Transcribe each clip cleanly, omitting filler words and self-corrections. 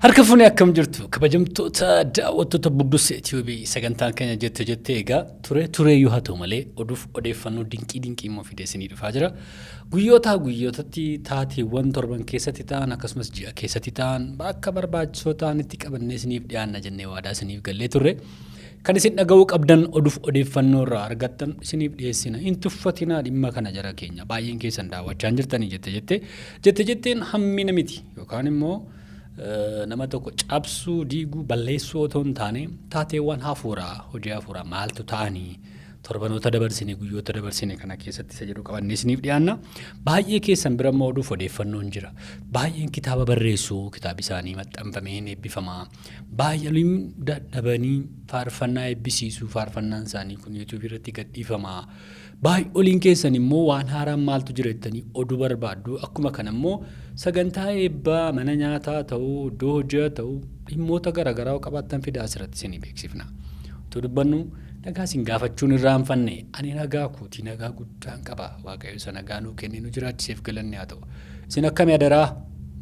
Harka fuunee, akkam jirtu, kabajamtoota daawwattoota Buddusee TV? Sagantaan keenya Jette Jettee egaa ture tureeyyuu haa ta'u malee, oduuf odeeffannoo dinqii dinqii immoo fidee isinii dhufaa jira. Guyyootaa guyyootatti taateewwan torban keessatti ta'an, akkasumas ji'a keessatti ta'an, bakka barbaachisoo ta'an itti qabannee isiniif dhiyaanna jennee waadaa isiniif gallee turre. Kan isin dhaga'uu qabdan, oduuf odeeffannoo irraa argattan isiniif dhiyeessina. Hin tuffatinaa dhimma kana, jara keenya, baay'een keessan daawwachaa hin jirtanii Jette Jettee. Jette Jetteen hammina miti, yookaan immoo nama tokko cabsuu, diiguu, balleessuu otoo hin taane, taateewwan hafuuraa, hojii hafuuraa maaltu ta'anii torbanoota dabarsine, guyyoota dabarsine kana keessatti isa jedhu qabannee isiniif dhiyaanna. Baay'ee keessan bira immoo oduuf odeeffannoon jira. Baay'een kitaaba barreessuu, kitaabi isaanii maxxanfamee hin eebbifama. Baay'een dadhabanii faarfannaa eebbisiisuu, faarfannaan isaanii kun YouTubeii irratti gadhiifama. Baay'oliin keessan immoo waan haaraan maaltu jira jettanii oduu barbaaddu. Akkuma kana immoo sagantaa eebbaa, mana nyaataa ta'uu, iddoo hojii ta'uu, dhimmoota garaagaraa qabaattan fidaa, asirratti isinii beeksifna. Utuu dubbannu nagaa isin gaafachuun irraanfanne. Ani nagaa kootii, nagaa guddaan qaba. Waaqayyo isa nagaa nuu kennee nu jiraachiseef galanni haa ta'u. Isin akkamii adaraa?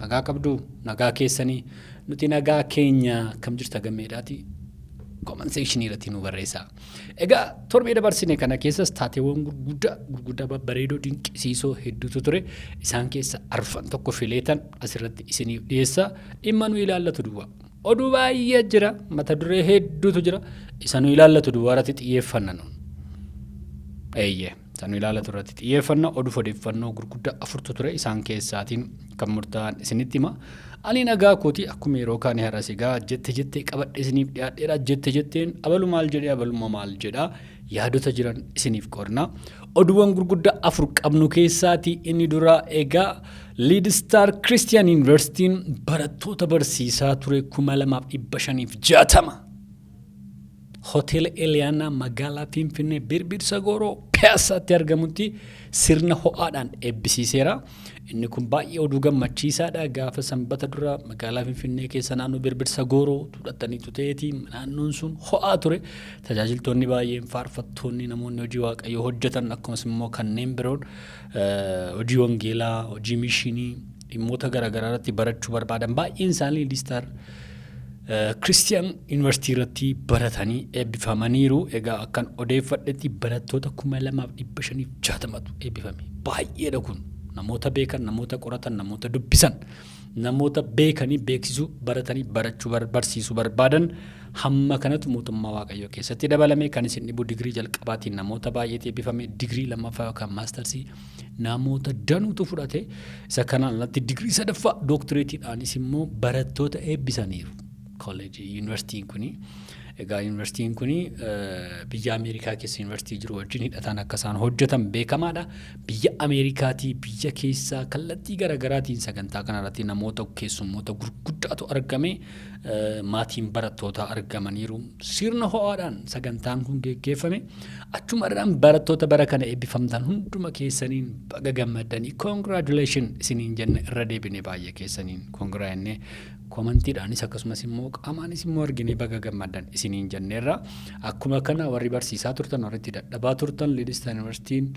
Nagaa qabdu? Nagaa keessanii? Nuti nagaa keenya. Akkam jirta gammeedhaati? Comment section irratti nu barreessaa. Egaa torbee dabarsine kana keessas taateewwan gurguddaa gurguddaa, babbareedoo, dinqisiisoo hedduutu ture. Isaan keessa arfan tokko fileetan asirratti isiniif dhiyeessa. Dhimma nu ilaallatu duwwaa. Oduu baay'ee jira. Mata duree hedduutu jira. Isa nu ilaallatu duwwaa irratti xiyyeeffanna nuun. Eeyyee. Isa nu ilaallatu irratti xiyyeeffanna. Oduuf odeeffannoo gurguddaa afurtu ture. Isaan keessaatiin kan murtaa'an isinitti hima. Ani nagaa kooti, akkuma yeroo kaanii har'as egaa Jette Jettee qabadhe isiniif dhiyaadheera. Jette Jetteen abalu maal jedhee, abaluma maal jedhaa, yaadota jiran isiniif qorna. Oduuwwan gurguddaa afur qabnu keessaatii inni duraa egaa Lead Star Christian Universityin barattoota barsiisaa ture 2560 Hoteela Eliyaanaa magaalaa Finfinnee, Birbirsa Gooroo Piyaasaatti argamutti sirna ho'aadhaan eebbisiiseera. Inni kun baay'ee oduu gammachiisaadha. Gaafa Sanbata dura magaalaa Finfinnee keessa naannoo Birbirsa Gooroo fudhataniitu ta'eeti, naannoon sun ho'aa ture. Tajaajiltoonni baay'een, faarfattoonni, namoonni hojii Waaqayyoo hojjetan, akkasumas immoo kanneen biroon hojii wangeelaa, hojii mishinii, dhimmoota garaagaraa irratti barachuu barbaadan baay'een isaanii Lead Star Christian University irratti baratanii eebbifamaniiru. Egaa akkan odeeffadhetti barattoota 2560tu eebbifame. Baay'eedha kun. Namoota beekan, namoota qoratan, namoota dubbisan, namoota beekanii beeksisuu, baratanii barachuu, barsiisuu barbaadan hamma kanatu mootummaa Waaqayyoo keessatti dabalame. Kan isin dhibu, digirii jalqabaatiin namoota baay'eetu eebbifame. Digirii lammaffaa yookaan maastarsii namoota danuutu fudhate. Isa kanaan alatti digirii sadaffaa, dooktireetiidhaanis immoo barattoota eebbisaniiru. Kooleejii yuunivarsiitiin kuni. Egaa yuunivarsiitiin kuni biyya Ameerikaa keessa yuunivarsiitii jiru wajjin hidhataan akka isaan hojjetan beekamaadha. Biyya Ameerikaatii, biyya keessaa kallattii garaagaraatiin sagantaa kanarratti namoota keessummoota gurguddaatu argame. Maatiin barattootaa argamaniiru. Sirna ho'aadhaan sagantaan kun geggeeffame. Achumarraan barattoota bara kana eebbifamtan hunduma keessaniin baga gammaddanii, congratulation isiniin jenne. Irra deebine baay'ee keessaniin congra jennee, commentiidhaanis akkasumas immoo qaamaanis immoo argine, baga gammaddan isiniin jenneerra. Akkuma kana warri barsiisaa turtan, warri itti dadhabaa turtan, Lead Star Yuunivarsiitiin,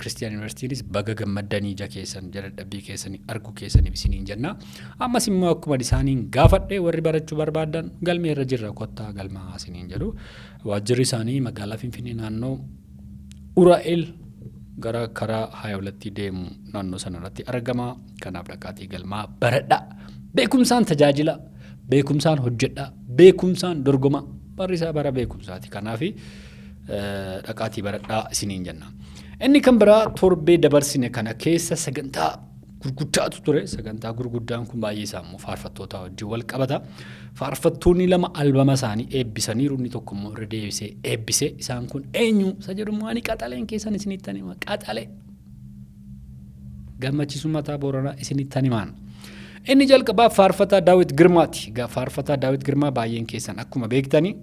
Christian Yuunivarsiitiinis baga gammaddanii, ija keessan dadhabbii keessanii arguu keessaniif isiniin jenna. Ammas immoo akkuma isaaniin gaafadhe, warri barachuu barbaadan galmee irra jirra, kottaa galmaa isiniin jedhu. Waajjirri isaanii magaalaa Finfinnee, naannoo Uraa'el gara karaa Haayolatti deemu, naannoo sana irratti argama. Kanaaf dhaqaatii galmaa baradhaa. Beekumsaan tajaajila, beekumsaan hojjedhaa, beekumsaan dorgoma. Barri isaa bara beekumsaati. Kanaaf dhaqaatii baradhaa isiniin jenna. Inni kan biraa, torbee dabarsine kana keessa sagantaa gurguddaatu ture. Sagantaa gurguddaan kun baay'ee isaa immoo faarfattoota wajjin wal qabata. Faarfattoonni lama albama isaanii eebbisaniiru. Inni tokko immoo irra deebisee eebbise. Isaan kun eenyu? Isa jedhu immoo ani qaxaleen keessan isinitti hima. Qaxalee. Gammachiisuu mataa Booranaa isinitti himaan. Inni jalqabaa faarfataa Daawit Girmaati. Egaa faarfataa Daawit Girmaa baay'een keessan akkuma beektanii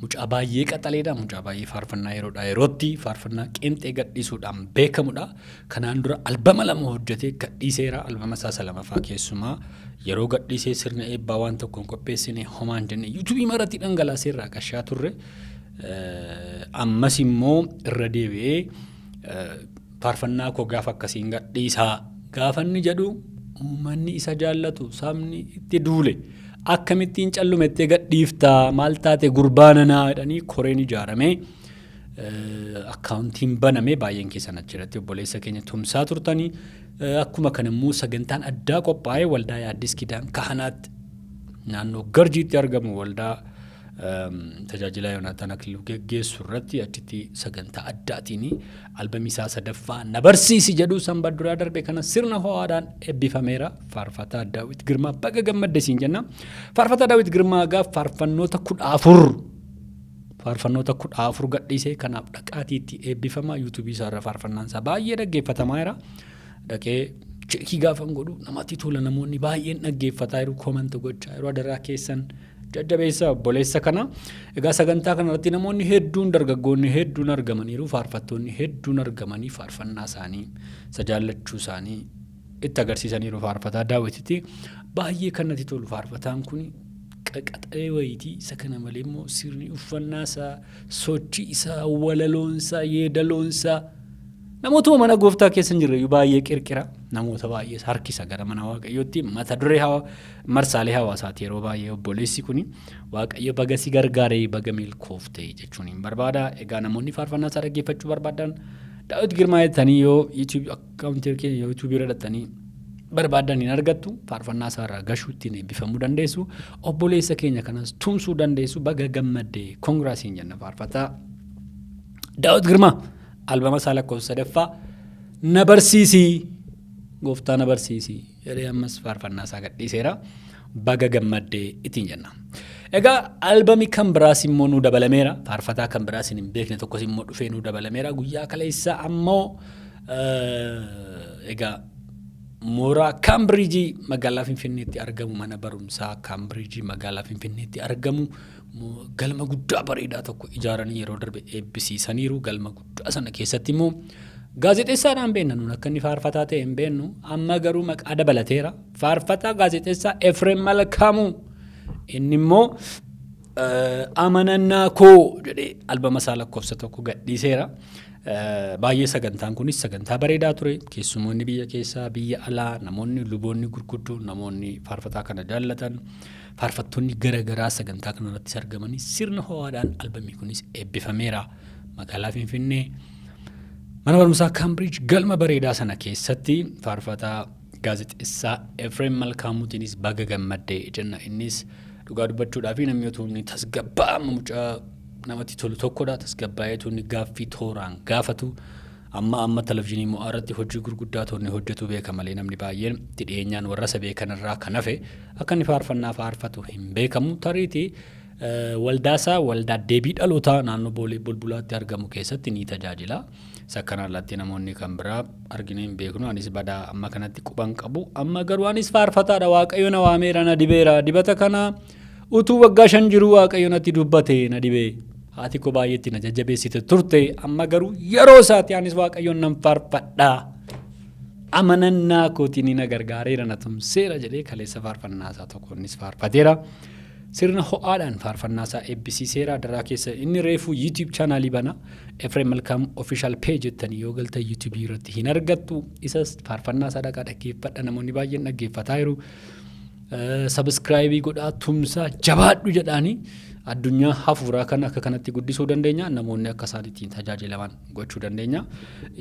mucaa baay'ee qaxaleedha. Mucaa baay'ee faarfannaa yeroodhaa yerootti faarfannaa qeenxee gadhiisuudhaan beekamudha. Kanaan dura albama lama hojjetee gadhiiseera. Albama isaa isa lamaffaa keessumaa yeroo gadhiisee sirna eebbaa waan tokko hin qopheessine, homaan jenne, YouTubeii maratti dhangalaasee irraa qashaa turre. Ammas immoo irra deebi'ee faarfannaa koo gaafa akkasiin gadhiisaa gaafa inni jedhu Uummanni isa jaallatu, sabni itti duule, akkamittiin callumettee gadhiiftaa, maal taate gurbaananaa jedhanii koreen ijaaramee, akkaawuntiin banamee, baay'een keessan achirratti obboleessa keenya tumsaa turtanii. Akkuma kana immoo sagantaan addaa qophaa'ee waldaa Yaaddis Kidaan Kahanaatti naannoo Garjiitti argamu, waldaa tajaajilaa Yoonaataan Akiluu geggeessu irratti, achitti sagantaa addaatiin albamii isaa sadaffaa "Na Barsiisi" jedhu sanbata duraa darbe kana sirna ho'aadhaan eebbifameera. Faarfataa Daawit Girmaa, baga gammadde siin jenna. Faarfataa Daawit Girmaa gaaf faarfannoota 14, faarfannoota 14 gadhiisee, kanaaf dhaqaatii itti eebbifama. Yuutuubii isaarra faarfannaan isaa baay'ee dhaggeeffatamaa jira. Dhaqee check gaafan godhu namatti tola, namoonni baay'een dhaggeeffataa jiru, comment gochaa yeroo. Adaraa keessan jajjabeessa obboleessa kana. Egaa sagantaa kanarratti namoonni hedduun, dargaggoonni hedduun argamaniiru, faarfattoonni hedduun argamanii faarfannaa isaanii isa jaallachuu isaanii itti agarsiisaniiru faarfataa Daawititti. Baay'ee kan natti tolu, faarfataan kun qaqaxalee wayiitii, isa kana malee immoo sirni uffannaa isaa, sochii isaa, walaloon isaa, yeedaloon isaa namootuma mana gooftaa keessa hin jirre baay'ee qirqira, namoota baay'ee harkisa gara mana Waaqayyootti. Mata duree marsaalee hawaasaati yeroo baay'ee obboleessi kuni. Waaqayyo baga si gargaaree, baga milkoofte jechuun hin barbaada. Egaa namoonni faarfannaa isaa dhaggeeffachuu barbaadan, Daawit Girmaa jettanii yoo YouTube akkaawuntii keenya YouTube irra dhattanii barbaadan hin argattu. Faarfannaa isaa irraa gashuu ittiin eebbifamuu dandeessu, obboleessa keenya kanas tumsuu dandeessu. Baga gammadde, congrats iin jenna. Faarfataa Daawit Girmaa albama isaa lakkoofsa sadaffaa "Na Barsiisii Gooftaa, na barsiisii" jedhee ammas faarfannaa isaa gadhiiseera. Baga gammaddee ittiin jenna. Egaa albamii kan biraas immoo nu dabalameera. Faarfataa kan biraas hin beekne tokkos immoo dhufee nu dabalameera. Guyyaa kaleessaa ammoo egaa mooraa Kaambiriijii magaalaa Finfinneetti argamu, mana barumsaa Kaambiriijii magaalaa Finfinneetti argamu, galma guddaa bareedaa tokko ijaaranii yeroo darbe eebbisiisaniiru. Galma guddaa sana keessatti immoo gaazexeessaadhaan beenna nuun, akka inni faarfataa ta'e hin beennu. Amma garuu maqaa dabalateera. Faarfataa gaazexeessaa Efreem Malkaamuu, inni immoo "Amanannaa Koo" jedhee albama isaa lakkoofsa 1 gadhiiseera. Baay'ee sagantaan kunis sagantaa bareedaa ture. Keessumoonni biyya keessaa, biyya alaa, namoonni luboonni gurguddoo, namoonni faarfataa kana jaallatan, faarfattoonni garaagaraa sagantaa kanarrattis argamanii sirna ho'aadhaan albamii kunis eebbifameera. Magaalaa Finfinnee mana barumsaa Kaambiriij galma bareedaa sana keessatti faarfataa gaazexeessaa Efreem Malkaamuutiinis baga gammaddee jenna. Innis dhugaa dubbachuudhaa fi namni otoo inni tasgabbaa'aa, mucaa namatti tolu tokkodha. Tasgabbaa'eetu inni gaaffii tooraan gaafatu. Amma amma televizyiinii mo'aa irratti hojii gurguddaa toonni hojjetu beeka malee, namni baay'een itti dhiyeenyaan warra isa beekan irraa kan hafe akka inni faarfannaa faarfatu hin beekamu. Tariitii waldaasaa, waldaa Deebii Dhalootaa naannoo Boolee Bulbulaatti argamu keessatti ni tajaajila. Isa kana alatti namoonni kan biraa argine hin beeknu. Anis badaa amma kanatti quban qabu. Amma garuu anis faarfataadha. Waaqayyo na waameera, na dibeera. Dibata kana utuu waggaa 5 jiru Waaqayyo natti dubbate, na dibee. Haati koo baay'eetti na jajjabeessite turte. Amma garuu yeroo isaati, anis Waaqayyoon nan faarfadha. Amanannaa kootiin na gargaareera, na tumseera jedhee kaleessa faarfannaa isaa tokko innis faarfateera. Sirna ho'aadhaan faarfannaa isaa eebbisiiseera. Daraa keessa inni reefuu YouTube chaanaalii bana. Efreem Malkaam Official Page jettanii yoo galtan YouTube irratti hin argattu. Isas faarfannaa isaa dhaqaa dhaggeeffadha. Namoonni baay'een dhaggeeffataa jiru. Subscribe godhaa, tumsaa, jabaadhu jedhaanii, addunyaa hafuuraa kan akka kanatti guddisuu dandeenya. Namoonni akka isaan ittiin tajaajilaman gochuu dandeenya.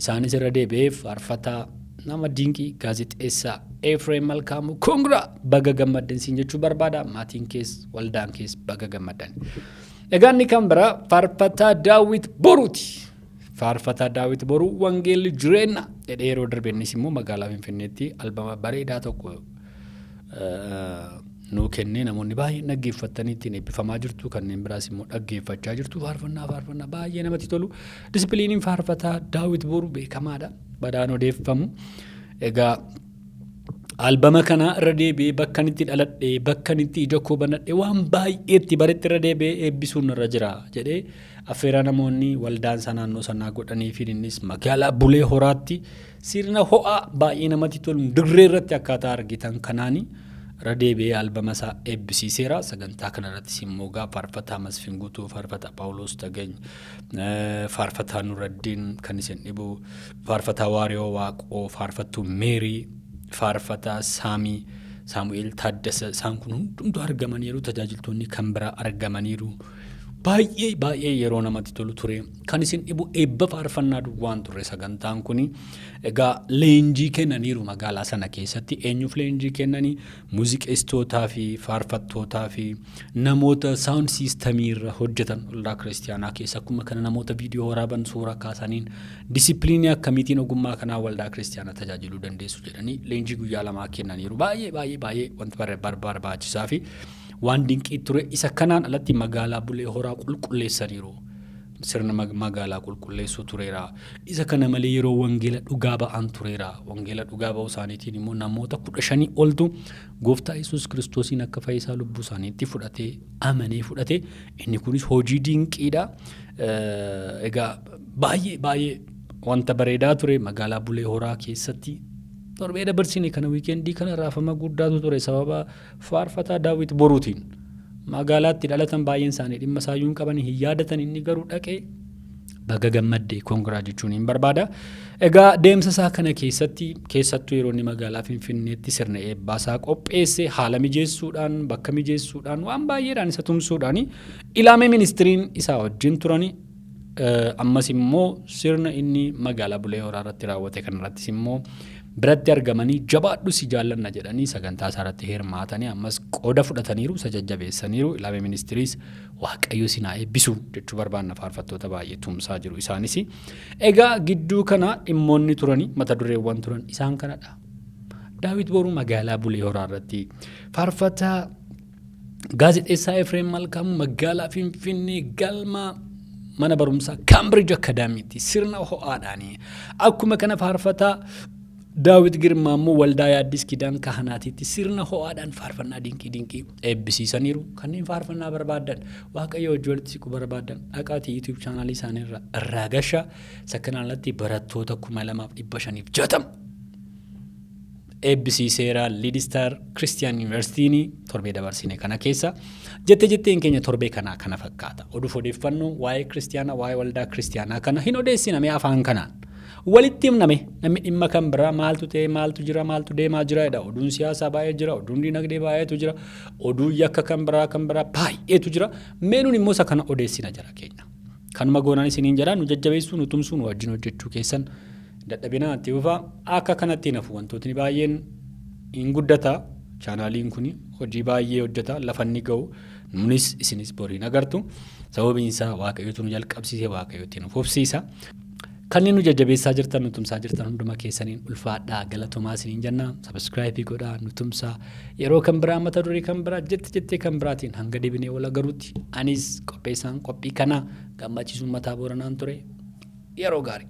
Isaanis irra deebi'ee faarfataa nama dinqii gaazexeessaa Efreem Malkaamuu, congra, baga gammaddan siin jechuu barbaada. Maatiin kees, waldaan kees baga gammaddan. Egaa inni kan biraa faarfataa Daawit Boruuti. Faarfataa Daawit Boruu "Wangeelli Jireenya" jedhee yeroo darbe innis immoo magaalaa Finfinneetti albama bareedaa tokko nuu kennee, namoonni baay'een dhaggeeffatanii ittiin eebbifamaa jirtu, kanneen biraas immoo dhaggeeffachaa jirtu. Faarfannaa baay'ee namatti tolu. Disipiliiniin faarfataa Daawit Boruu beekamaadha, badaan odeeffamu. Egaa albama kana irra deebi'ee bakka itti dhaladhe, bakka itti ija koo banadhe, waan baay'eetti baretti irra deebi'ee eebbisuun irra jira jedhee affeeraa namoonni waldaan isaa naannoo sanaa godhanii fi innis magaalaa Bulee Horaatti sirna ho'aa baay'ee namatti tolu dirree irratti akkaataa argitan kanaani irra deebi'ee albama isaa eebbisiiseera. Sagantaa kanarrattis immoo gaa faarfataa Masfin Guutuu, faarfataa Paawuloos Tagany, faarfataa Nuraddiin kan isin dhibu, faarfataa Waariyoo Waaqoo, faarfattuu Meerii Faarfataa Saamii Saamu'eel Taaddasa, isaan kun hundumtuu argamaniiru. Tajaajiltoonni kan biraa argamaniiru. Baay'ee baay'ee yeroo namatti tolu ture. Kan isin dhibu eebba faarfannaa duwwaan turre sagantaan kuni. Egaa leenjii kennaniiru magaalaa sana keessatti. Eenyuuf leenjii kennanii? Muuziqeessitootaa fi faarfattootaa fi namoota sound systemii irra hojjetan waldaa kiristiyaanaa keessa, akkuma kana namoota viidiyoo waraaban, suura kaasaniin disciplinii akkamiitiin ogummaa kanaa waldaa kiristiyaanaa tajaajiluu dandeessu jedhanii leenjii guyyaa 2 kennaniiru. Baay'ee baay'ee baay'ee wanta barbaachisaa fi waan dinqii ture. Isa kanaan alatti magaalaa Bulee Horaa qulqulleessaniiru. Sirna magaalaa qulqulleessuu tureera. Isa kana malee yeroo wangeela dhugaa ba'an tureera. Wangeela dhugaa ba'uu isaaniitiin immoo namoota 15 oltu gooftaa Yesuus Kiristoosiin akka fayyisaa lubbuu isaaniitti fudhatee, amanee fudhate. Inni kunis hojii dinqiidha. Egaa baay'ee baay'ee wanta bareedaa ture magaalaa Bulee Horaa keessatti. Torbee dabarsine kana, weekendii kana, raafama guddaatu ture sababa faarfataa Daawit Boruutiin. Magaalaatti dhalatan baay'een isaanii dhimma isaayyuu hin qaban, hin yaadatan. Inni garuu dhaqee baga gammadde, congra jechuun hin barbaada. Egaa deemsa isaa kana keessatti, keessattuu yeroo inni magaalaa Finfinneetti sirna eebbaa isaa qopheesse, haala mijeessuudhaan, bakka mijeessuudhaan, waan baay'eedhaan isa tumsuudhaan Ilaamee Ministiriin isaa wajjin turani. Ammas immoo sirna inni magaalaa Bulee Horaa irratti raawwate kanarrattis immoo biratti argamanii, jabaadhu, si jaallanna jedhanii sagantaa isaa irratti hirmaatanii ammas qooda fudhataniiru, isa jajjabeessaniiru. Ilaamee Ministiriis Waaqayyo isin haa eebbisu jechuu barbaanna, faarfattoota baay'ee tumsaa jiru isaanis. Egaa gidduu kana dhimmoonni turani, mata dureewwan turan isaan kanadha. Daawit Boruu magaalaa Bulee Horaa irratti, faarfataa gaazexeessaa Efreem Malkaamuu magaalaa Finfinnee galma mana barumsaa Cambridge Academytti sirna ho'aadhaani. Akkuma kana faarfataa Daawit Girmaa immoo waldaa Yaaddis Kidaan Kahanaatiitti sirna ho'aadhaan faarfannaa dinqii dinqii eebbisiisaniiru. Kanneen faarfannaa barbaadan, Waaqayyo hojii walitti siquu barbaadan, dhaqaatii YouTube channelii isaanii irraa gashaa. Isa kanaan alatti barattoota 2560 eebbisiiseera Leadstar Christian University'n torbee dabarsine kana keessa. Jette jetteen keenya torbee kanaa kana fakkaata. Oduuf odeeffannoo waa'ee kiristiyaanaa, waa'ee waldaa kiristiyaanaa kana hin odeessiname afaan kanaan. Walitti himname namni dhimma kan biraa maaltu ta'e, maaltu jira, maaltu deemaa jira jedha. Oduun siyaasaa baay'ee jira, oduun dinagdee baay'eetu jira, oduu yakka kan biraa kan biraa baay'eetu jira. Meenuun immoo isa kana odeessina jara keenya. Kanuma goonaan isiniin jedha, nu jajjabeessuu, nu tumsuu, nu wajjin hojjechuu keessan dadhabinaa, itti fufaa. Akka kanatti hin hafu, wantootni baay'een hin guddata. Channeliin kun hojii baay'ee hojjeta, lafa inni ga'u nunis isinis boriin agartu. Sababiin isaa Waaqayyotu nu jalqabsiise, Waaqayyotti nu fufsiisa. Kanneen nu jajjabeessaa jirtan, nu tumsaa jirtan hunduma keessaniin ulfaadhaa, galatomaa isiniin jenna. Subscribe godhaa, nu tumsaa. Yeroo kan biraa, mata duree kan biraa, jette jettee kan biraatiin hanga deebinee wal agaruutti, anis qopheessaan qophii kanaa Gammachiisuun Mataa Booranaan ture. Yeroo gaarii.